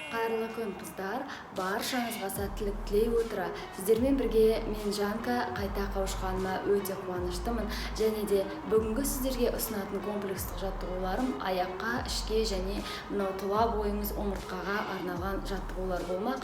Қайырлы күн, қыздар! Баршаңызға сәттілік тілей отыра, сіздермен бірге мен, Жанка, қайта қауышқаныма өте қуаныштымын. Және де бүгінгі сіздерге ұсынатын комплекстік жаттығуларым аяққа, ішке және мынау тұла бойыңыз омыртқаға арналған жаттығулар болмақ.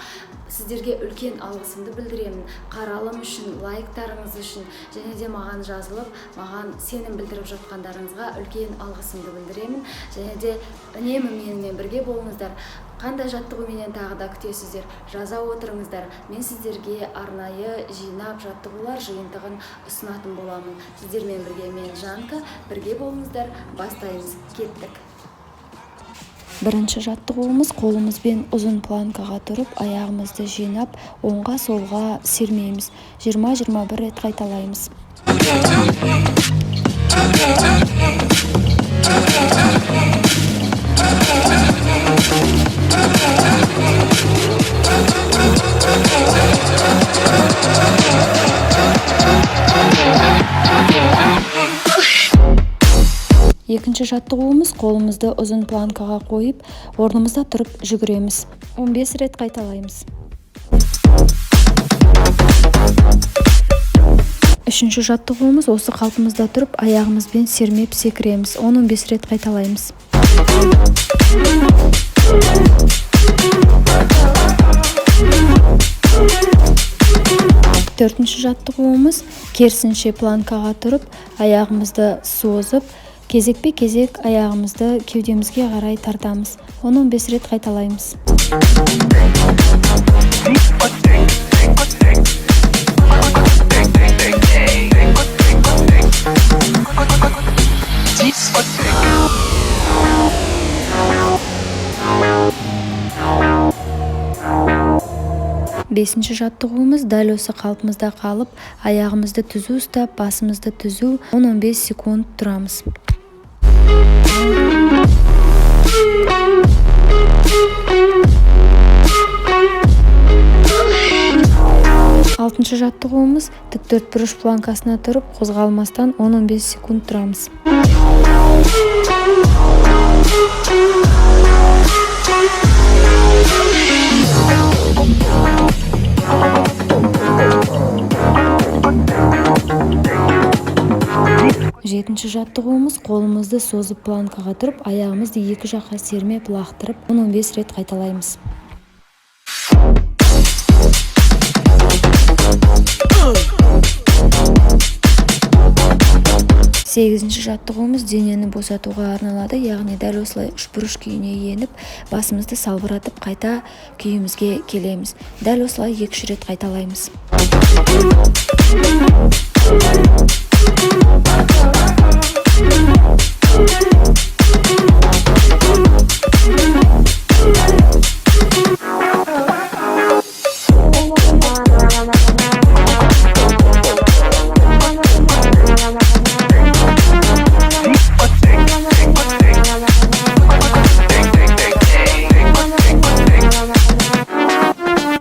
Сіздерге үлкен алғысымды білдіремін қаралым үшін, лайктарыңыз үшін және де маған жазылып, маған сенім білдіріп жатқандарыңызға үлкен алғысымды білдіремін. Және де үнемі менімен бірге болыңыздар. Қандай жаттығуменен тағы да күтесіздер, жаза отырыңыздар. Мен сіздерге арнайы жинап жаттығулар жиынтығын ұсынатын боламын. Сіздермен бірге мен, Жанка, бірге болыңыздар. Бастаймыз, кеттік! Бірінші жаттығуымыз: қолымызбен ұзын планкаға тұрып, аяғымызды жинап, оңға, солға сермейміз. 20-21 рет қайталаймыз. Екінші жаттығуымыз: қолымызды ұзын планкаға қойып, орнымызда тұрып жүгіреміз. 15 рет қайталаймыз. Үшінші жаттығуымыз: осы қалпымызда тұрып, аяғымызбен сермеп секіреміз. 10-15 рет қайталаймыз. Төртінші жаттығуымыз: керісінше планкаға тұрып, аяғымызды созып, кезекпе-кезек аяғымызды кеудемізге қарай тартамыз. 10-15 рет қайталаймыз. Бесінші жаттығуымыз: дәл осы қалпымызда қалып, аяғымызды түзу ұстап, басымызды түзу 10-15 секунд тұрамыз. Алтыншы жаттығуымыз: тік төртбұрыш планкасына тұрып, қозғалмастан 10-15 секунд тұрамыз. Жетінші жаттығуымыз: қолымызды созып, планкаға тұрып, аяғымызды екі жаққа сермеп лақтырып, 10-15 рет қайталаймыз. Сегізінші жаттығуымыз денені босатуға арналады, яғни дәл осылай үшбұрыш күйіне еніп, басымызды салбыратып, қайта күйімізге келеміз. Дәл осылай 2-3 рет қайталаймыз.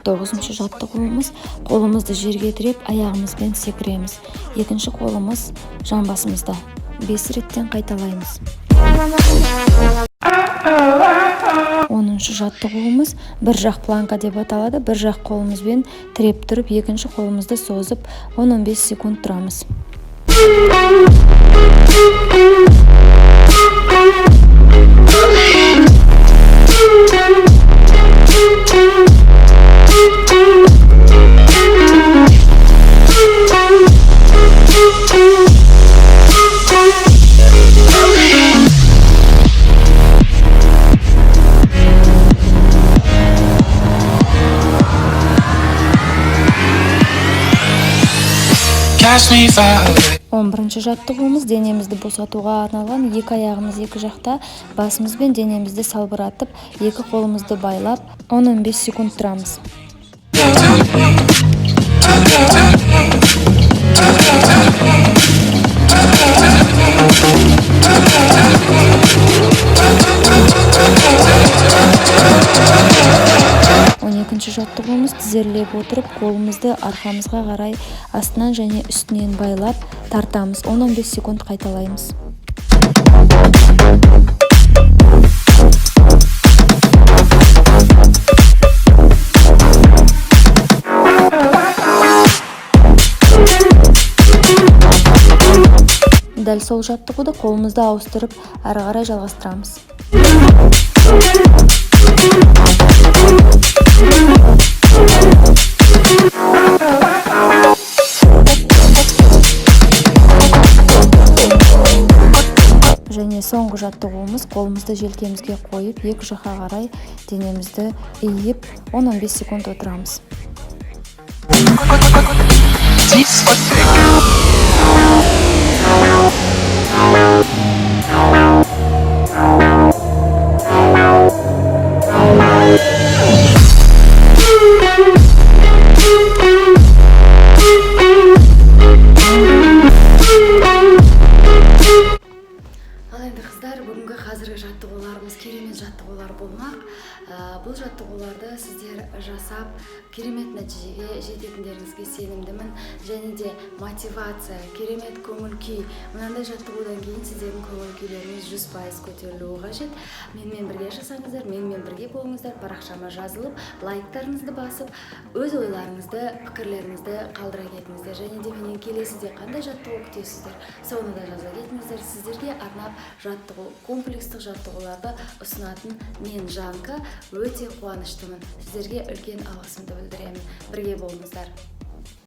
Тоғызыншы жаттығуымыз: қолымызды жерге тіреп, аяғымызбен секіреміз. Екінші қолымыз жамбасымызда. 5 реттен қайталаймыз. 10-шы жаттығуымыз бір жақ планка деп аталады. Бір жақ қолымызбен тіреп тұрып, екінші қолымызды созып, 10-15 секунд тұрамыз. Catch me if I 11-ші жаттығуымыз денемізді босатуға арналған. Екі аяғымыз екі жақта, басымызбен денемізді салбыратып, екі қолымызды байлап, 10-15 секунд тұрамыз. 12-ші жаттығуымыз: тізерлеп отырып, қолымызды арқамызға қарай астынан және үстінен байлап тартамыз. 10-15 секунд қайталаймыз. Дәл сол жаттығуды қолымызды ауыстырып, әрі қарай жалғастырамыз. Және соңғы жаттығуымыз: қолымызды желкемізге қойып, екі жаққа қарай денемізді иіп, 10-15 секунд отырамыз. Ал енді, қыздар, бүгінгі қазіргі жаттығуларымыз керемет жаттығулар болмақ. Бұл жаттығуларды сіздер жасап, керемет нәтижеге жететіндеріңізге сенімдімін. Және де мотивация, керемет көңіл күй. Мынандай жаттығудан кейін сіздердің көңіл күйлеріңіз 100% көтерілуі қажет. Менімен бірге жасаңыздар, менімен бірге болыңыздар. Парақшама жазылып, лайктарыңызды басып, өз ойларыңызды, пікірлеріңізді қалдыра кетіңіздер. Және де менен келесіде қандай жаттығу күтесіздер, соны да жаза кетіңіздер. Сіздерге арнап жаттығу, комплекстік жаттығуларды ұсынатын мен, Жанка, өте қуаныштымын. Сіздерге үлкен алғысымды білдіремін. Бірге болыңыздар.